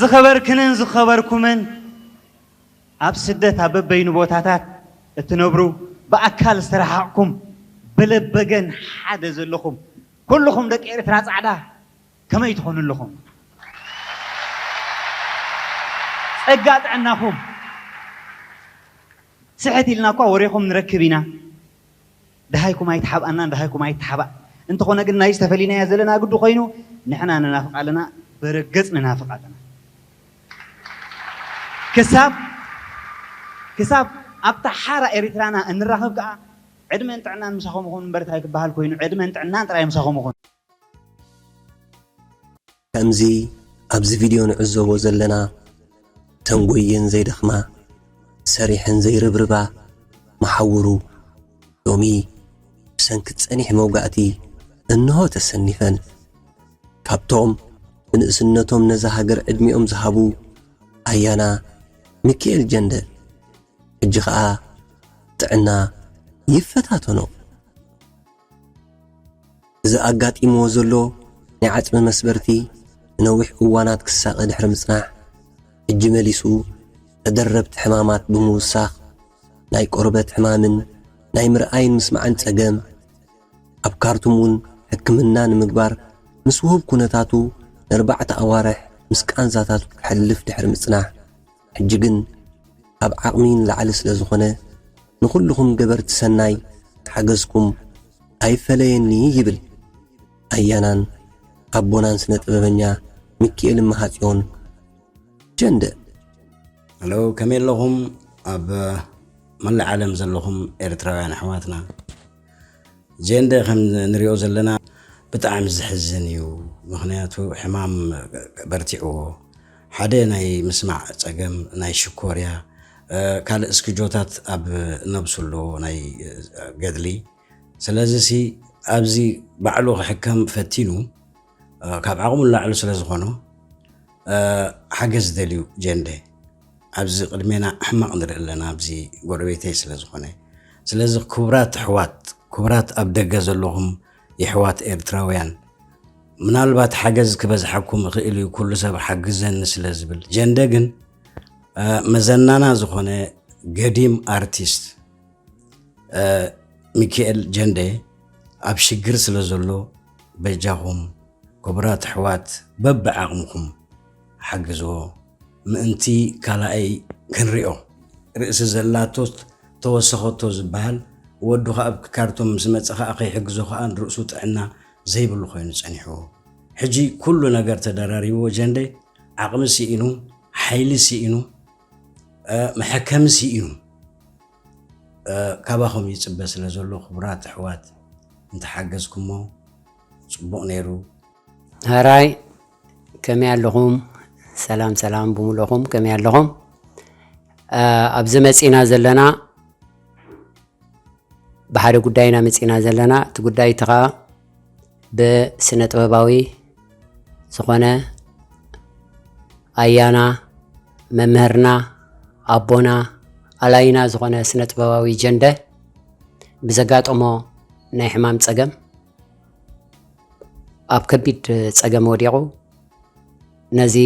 ዝኸበርክንን ዝኸበርኩምን ኣብ ስደት ኣብ በበይኑ ቦታታት እትነብሩ ብኣካል ዝተረሓቕኩም ብለበገን ሓደ ዘለኹም ኩልኹም ደቂ ኤርትራ ጻዕዳ ከመይ ትኾኑ ኣለኹም? ጸጋ ጥዕናኹም ስሕት ኢልና እኳ ወሬኹም ንረክብ ኢና። ደሃይኩም ኣይትሓብኣናን ደሃይኩም ኣይትሓባእ። እንተኾነ ግን ናይ ዝተፈሊናያ ዘለና ግዱ ኮይኑ ንሕና ንናፍቕ ኣለና፣ በረገጽ ንናፍቕ ኣለና። ክሳብ ክሳብ ኣብታ ሓራ ኤሪትራና እንራኸብ ከኣ ዕድመን ጥዕናን ምሳኹም ይኹን እምበር እንታይ ክበሃል ኮይኑ ዕድመን ጥዕናን ጥራይ ምሳኹም ይኹን። ከምዚ ኣብዚ ቪድዮ ንዕዘቦ ዘለና ተንጎየን ዘይደኽማ ሰሪሐን ዘይርብርባ መሓውሩ ሎሚ ብሰንኪ ጸኒሕ መውጋእቲ እንሆ ተሰኒፈን። ካብቶም ብንእስነቶም ነዛ ሃገር ዕድሚኦም ዝሃቡ ኣያና ሚኪኤል ጀንደ ሕጂ ኸኣ ጥዕና ይፈታተኖ። እዚ ኣጋጢምዎ ዘሎ ናይ ዓጽሚ መስበርቲ ንነዊሕ እዋናት ክሳቐ ድሕሪ ምጽናሕ፣ ሕጂ መሊሱ ተደረብቲ ሕማማት ብምውሳኽ ናይ ቆርበት ሕማምን ናይ ምርኣይን ምስማዕን ጸገም፣ ኣብ ካርቱም እውን ሕክምና ንምግባር ምስ ውሁብ ኩነታቱ ንኣርባዕተ ኣዋርሕ ምስ ቃንዛታቱ ከሕልፍ ድሕሪ ምጽናሕ፣ ሕጂ ግን ካብ ዓቕሚ ንላዕሊ ስለ ዝኾነ ንኹልኹም ገበርቲ ሰናይ ሓገዝኩም ኣይፈለየኒ ይብል ኣያናን ኣቦናን ስነ ጥበበኛ ሚኪኤል እመሃጽዮን ጀንደ። ሄሎ ከመይ ኣለኹም ኣብ መላእ ዓለም ዘለኹም ኤርትራውያን ኣሕዋትና ጀንደ ከም ንሪኦ ዘለና ብጣዕሚ ዝሕዝን እዩ ምክንያቱ ሕማም በርቲዕዎ ሓደ ናይ ምስማዕ ፀገም ናይ ሽኮርያ ካልእ እስክጆታት ኣብ ነብሱ ኣለዎ ናይ ገድሊ ስለዚ ሲ ኣብዚ ባዕሉ ክሕከም ፈቲኑ ካብ ዓቕሙ ንላዕሊ ስለ ዝኾኖ ሓገዝ ደልዩ ጀንደ ኣብዚ ቅድሜና ሕማቕ ንርኢ ኣለና ኣብዚ ጎረቤተይ ስለ ዝኾነ ስለዚ ክቡራት ኣሕዋት ክቡራት ኣብ ደገ ዘለኹም የሕዋት ኤርትራውያን ምናልባት ሓገዝ ክበዝሓኩም ይኽእል እዩ ኩሉ ሰብ ሓግዘኒ ስለ ዝብል ጀንደ ግን መዘናና ዝኾነ ገዲም ኣርቲስት ሚኪኤል ጀንደ ኣብ ሽግር ስለ ዘሎ በጃኹም ክቡራት ኣሕዋት በብዓቕምኹም ሓግዝዎ ምእንቲ ካልኣይ ክንሪኦ ርእሲ ዘላቶ ተወሰኸቶ ዝበሃል ወዱ ከኣ ኣብ ካርቱም ምስ መጸ ከኣ ከይሕግዞ ከኣ ንርእሱ ጥዕና ዘይብሉ ኮይኑ ጸኒሕዎ ሕጂ ኩሉ ነገር ተደራሪብዎ ጀንደ ዓቕሚ ስኢኑ ሓይሊ ስኢኑ መሐከሚ ስኢኑ ካባኹም ይፅበ ስለ ዘሎ ክቡራት ኣሕዋት እንተሓገዝኩሞ ፅቡቕ ነይሩ። ሀራይ ከመይ ኣለኹም? ሰላም ሰላም ብሙሉኹም ከመይ ኣለኹም? ኣብዚ መፂና ዘለና ብሓደ ጉዳይ ኢና መፂና ዘለና። እቲ ጉዳይ እቲ ከዓ ብስነ ጥበባዊ ዝኾነ ኣያና መምህርና ኣቦና ኣላይና ዝኾነ ስነ ጥበባዊ ጀንደ ብዘጋጠሞ ናይ ሕማም ፀገም ኣብ ከቢድ ፀገም ወዲቑ ነዚ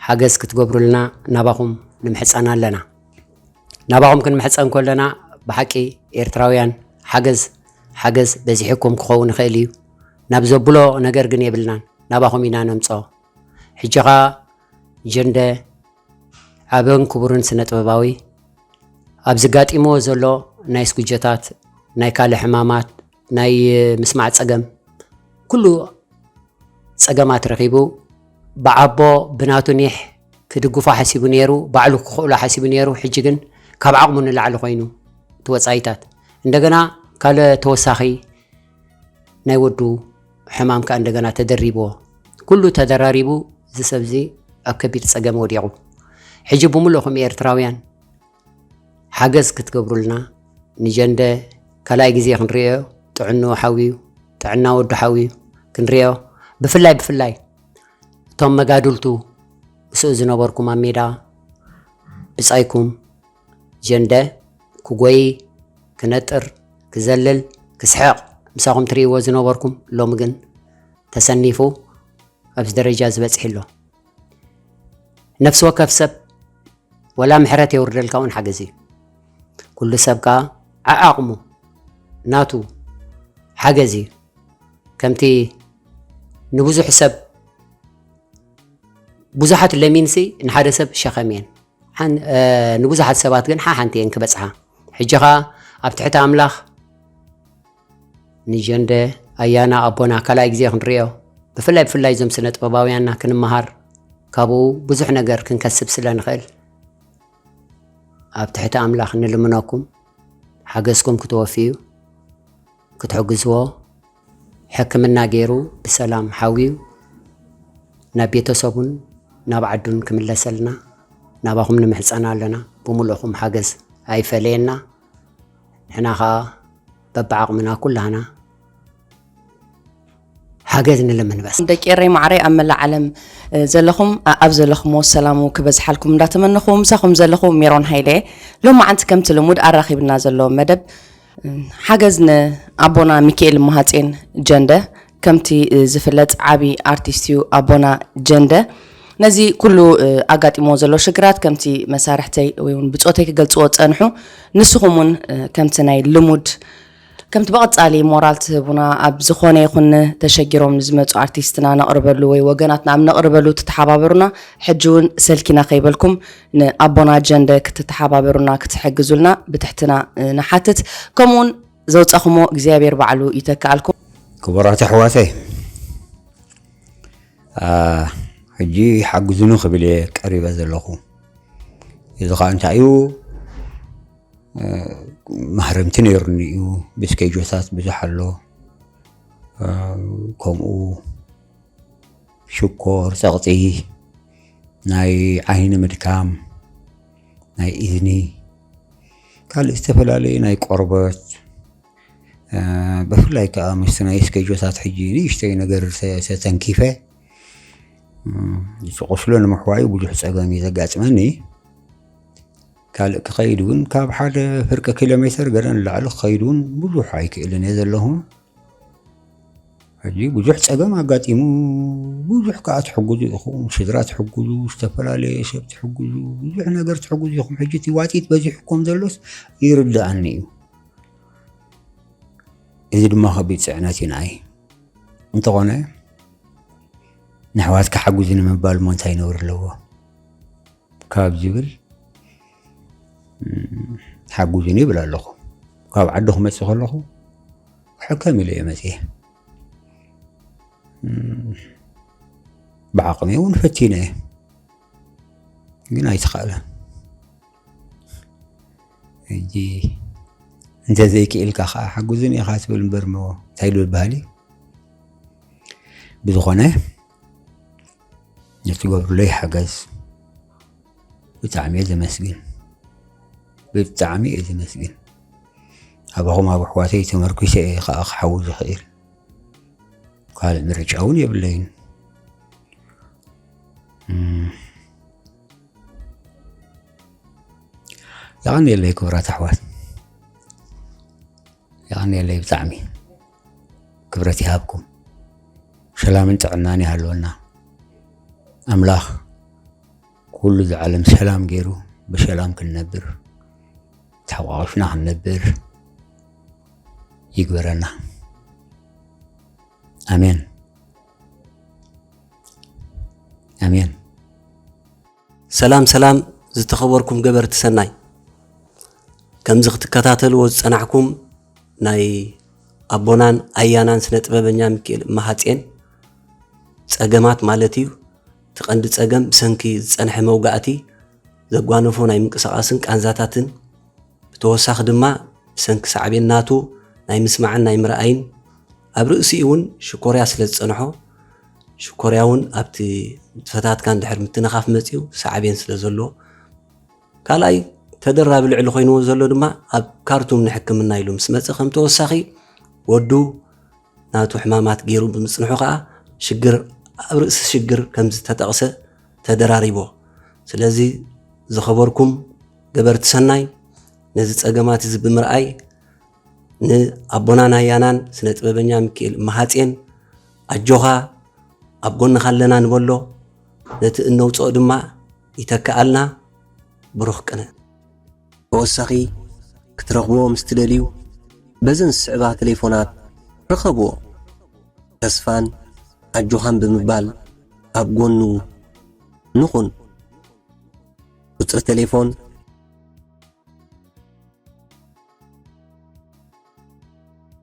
ሓገዝ ክትገብሩልና ናባኹም ንምሕፀን ኣለና። ናባኹም ክንምሕፀን ከለና ብሓቂ ኤርትራውያን ሓገዝ ሓገዝ በዚሕኩም ክኸውን ይኽእል እዩ ናብ ዘብሎ ነገር ግን የብልናን። ናባኹም ኢና ነምፅኦ። ሕጂ ኸኣ ጀንደ ዓብን ክቡርን ስነ ጥበባዊ ኣብ ዘጋጢምዎ ዘሎ ናይ ስጉጀታት ናይ ካልእ ሕማማት ናይ ምስማዕ ጸገም ኩሉ ጸገማት ረኺቡ ብዓቦ ብናቱ ኒሕ ክድግፎ ሓሲቡ ነይሩ፣ ባዕሉ ክኽእሎ ሓሲቡ ነይሩ። ሕጂ ግን ካብ ዓቕሙ ንላዕሊ ኮይኑ እቲ ወጻኢታት እንደገና ካልእ ተወሳኺ ናይ ወዱ ሕማም ከኣ እንደገና ተደሪብዎ። ኩሉ ተደራሪቡ እዚ ሰብ እዚ ኣብ ከቢድ ጸገም ወዲቑ። ሕጂ ብምሉእኹም ኤርትራውያን ሓገዝ ክትገብሩልና ንጀንደ ካልኣይ ግዜ ክንርእዮ ጥዕንኡ ሓውዩ ጥዕና ወዱ ሓውዩ ክንርእዮ ብፍላይ ብፍላይ እቶም መጋድልቱ ምስኡ ዝነበርኩም ኣብ ሜዳ ብጻይኩም ጀንደ ክጎይ ክነጥር ክዘልል ክስሕቕ ምሳኹም ትርእይዎ ዝነበርኩም ሎሚ ግን ተሰኒፉ ኣብዚ ደረጃ ዝበጽሕ ኣሎ። ነፍሲ ወከፍ ሰብ ወላ ምሕረት የውርደልካ እውን ሓገዝ እዩ። ኩሉ ሰብ ከኣ ዓዓቕሙ ናቱ ሓገዝ እዩ። ከምቲ ንብዙሕ ሰብ ብዙሓት ለሚንሲ ንሓደ ሰብ ሸኸም እየን። ሓን- እ፣ ንብዙሓት ሰባት ግን ሓሓንቲ እየን ክበጽሓ። ሕጂ ኸኣ ኣብ ትሕቲ ኣምላኽ ንጀንደ ኣያና ኣቦና ካልኣይ ግዜ ክንርእዮ፣ ብፍላይ ብፍላይ እዞም ስነ ጥበባውያንና ክንመሃር፣ ካብኡ ብዙሕ ነገር ክንከስብ ስለ ንኽእል፣ ኣብ ትሕቲ ኣምላኽ ንልምነኩም፣ ሓገዝኩም ክትወፍዩ፣ ክትሕግዝዎ፣ ሕክምና ገይሩ ብሰላም ሓውዩ ናብ ቤተሰቡን ናብ ዓዱን ክምለሰልና ናባኹም ንምሕጸና ኣለና። ብምሉእኹም ሓገዝ ኣይፈለየና። ንሕና ኸኣ በብዓቕምና ኩላህና ሓገዝ ንልምን በስ። ደቂ ኤረይ ማዕረይ ኣብ መላእ ዓለም፣ እ፣ ዘለኹም፣ ኣ-፣ ኣብ ዘለኹምዎ ሰላሙ ክበዝሓልኩም እንዳተመነኹ፣ ምሳኹም ዘለኹ ሜሮን ሃይለ። ሎማዓንቲ ከምቲ ልሙድ ኣራኺብና ዘሎ መደብ፣ እ፣ ሓገዝ ንኣቦና ሚካኤል መሃጼን ጀንደ፣ ከምቲ፣ እ፣ ዝፍለጥ ዓቢ ኣርቲስት እዩ ኣቦና ጀንደ። ነዚ ኩሉ፣ እ፣ ኣጋጢሞ ዘሎ ሽግራት ከምቲ መሳርሕተይ ወይ እውን ብጾተይ ክገልጽዎ ጸንሑ፣ ንስኹም እውን፣ እ፣ ከምቲ ናይ ልሙድ ከምቲ ብቐጻሊ ሞራል ትህቡና፣ ኣብ ዝኾነ ይኹን ተሸጊሮም ንዝመጹ ኣርቲስትና ነቕርበሉ ወይ ወገናትና ኣብ ነቕርበሉ ትተሓባበሩና፣ ሕጂ እውን ሰልኪና ከይበልኩም ንኣቦና ጀንደ ክትተሓባበሩና ክትሕግዙልና ብትሕትና፣ እ፣ ንሓትት። ከምኡውን ዘውጻኹሞ እግዚኣብሔር ባዕሉ ይተክኣልኩም። ክቡራት ኣሕዋተይ፣ ኣ፣ ሕጂ ሓግዙኒ ክብል እየ ቀሪበ ዘለኹ። እዚ ኸኣ እንታይ እዩ? እ፣ ማህረምቲ ነይሩኒ እዩ። ብስኬጆታት ብዙሕ ኣሎ። እ፣ ከምኡ ሽኮር፣ ጸቕጢ፣ ናይ ዓይኒ ምድካም፣ ናይ እዝኒ፣ ካልእ ዝተፈላለዩ ናይ ቆርበት፣ እ፣ ብፍላይ ከኣ ምስቲ ናይ ስኬጆታት ሕጂ ንእሽተይ ነገር ተ-፣ ተተንኪፈ፣ እ፣ እቲ ቁስሉ ንምሕዋዩ ብዙሕ ጸገም እዩ ዘጋጥመኒ። ካልእ ክኸይድ እውን ካብ ሓደ ፍርቂ ኪሎ ሜተር ገለ ንላዕሊ ክኸይድ እውን ብዙሕ ኣይክእልን እየ ዘለኹ። ሕጂ ብዙሕ ጸገም ኣጋጢሙ፣ ብዙሕ ከኣ ትሕግዙ ኢኹም፣ ስድራ ትሕግዙ፣ ዝተፈላለየ ሰብ ትሕግዙ፣ ብዙሕ ነገር ትሕግዙ ኢኹም። ሕጂ እቲ ዋጢት በዚሑኩም ዘሎስ ይርድኣኒ እዩ። እዚ ድማ ከቢድ ጽዕነት እዩ ንዓይ። እንተኾነ ንኣሕዋትካ ሓግዙ ንምባል እሞ እንታይ ነውሪ ኣለዎ? ካብ ዝብል፣ እም፣ ሓግዙኒ ይብል ኣለኹ። ካብ ዓዲ ክመጽእ ከለኹ ክሕከም ኢለ እየ መጽየ። እም፣ ብዓቕመይ እውን ፈቲነ እየ። ግን ኣይተኻእለን። ሕጂ እንተዘይክኢልካ ኸዓ ሓግዙኒ ኢኻ ትብል እምበር እሞ እንታይ ዶ ዝበሃል እዩ? ብዝኾነ ነቲ ትገብሩለይ ሓገዝ ብጣዕሚ እየ ዘመስግን። ብጣዕሚ እየ ዘመስግን። ኣባኹም ኣብ ኣሕዋተይ ተመርኲሰ እየ ኸዓ ክሓዊ ዝኽእል። ካልእ ምርጫ እውን የብለይን። እም። የቐንየለይ ክቡራት ኣሕዋት። የቐንየለይ ብጣዕሚ። ክብረት ይሃብኩም። ሰላምን ጥዕናን ይሃልወና። ኣምላኽ ኩሉ እዚ ዓለም ሰላም ገይሩ ብሰላም ክንነብር፣ ተሓቋቒፍና ክንነብር ይግበረና። ኣሜን። ኣሜን። ሰላም ሰላም ዝተኸበርኩም ገበርቲ ሰናይ፣ ከምዚ ክትከታተልዎ ዝጸናሕኩም ናይ ኣቦናን ኣያናን ስነ ጥበበኛ ሚኪኤል መሃጼን ጸገማት ማለት እዩ። እቲ ቀንዲ ጸገም ብሰንኪ ዝጸንሐ መውጋእቲ ዘጓነፎ ናይ ምንቅስቓስን ቃንዛታትን፣ ብተወሳኺ ድማ ብሰንኪ ሳዕቤን ናቱ ናይ ምስማዕን ናይ ምርኣይን፣ ኣብ ርእሲኡ እውን ሽኮርያ ስለ ዝጸንሖ፣ ሽኮርያ እውን ኣብቲ ንጥፈታትካ እንድሕር ምትንኻፍ መጺኡ ሳዕቤን ስለ ዘሎ፣ ካልኣይ ተደራቢ ልዕሊ ኮይንዎ ዘሎ ድማ ኣብ ካርቱም ንሕክምና ኢሉ ምስ መጸ ከም ተወሳኺ ወዱ ናቱ ሕማማት ገይሩ ብምጽንሑ ከኣ ሽግር ኣብ ርእሲ ሽግር ከም ዝተጠቕሰ ተደራሪቦ። ስለዚ ዝኸበርኩም ገበርቲ ሰናይ ነዚ ጸገማት እዚ ብምርኣይ ንኣቦናን ኣያናን ስነ ጥበበኛ ሚኪኤል መሃጼን ኣጆኻ ኣብ ጎንኻ ኣለና ንበሎ። ነቲ እነውጽኦ ድማ ይተክኣልና። ብሩኽ ቅነ። ተወሳኺ ክትረኽብዎ ምስ ትደልዩ፣ በዘን ዝስዕባ ቴሌፎናት ርኸብዎ። ተስፋን ኣጆኻን ብምባል ኣብ ጎኑ ንኹን። ቁጽሪ ቴሌፎን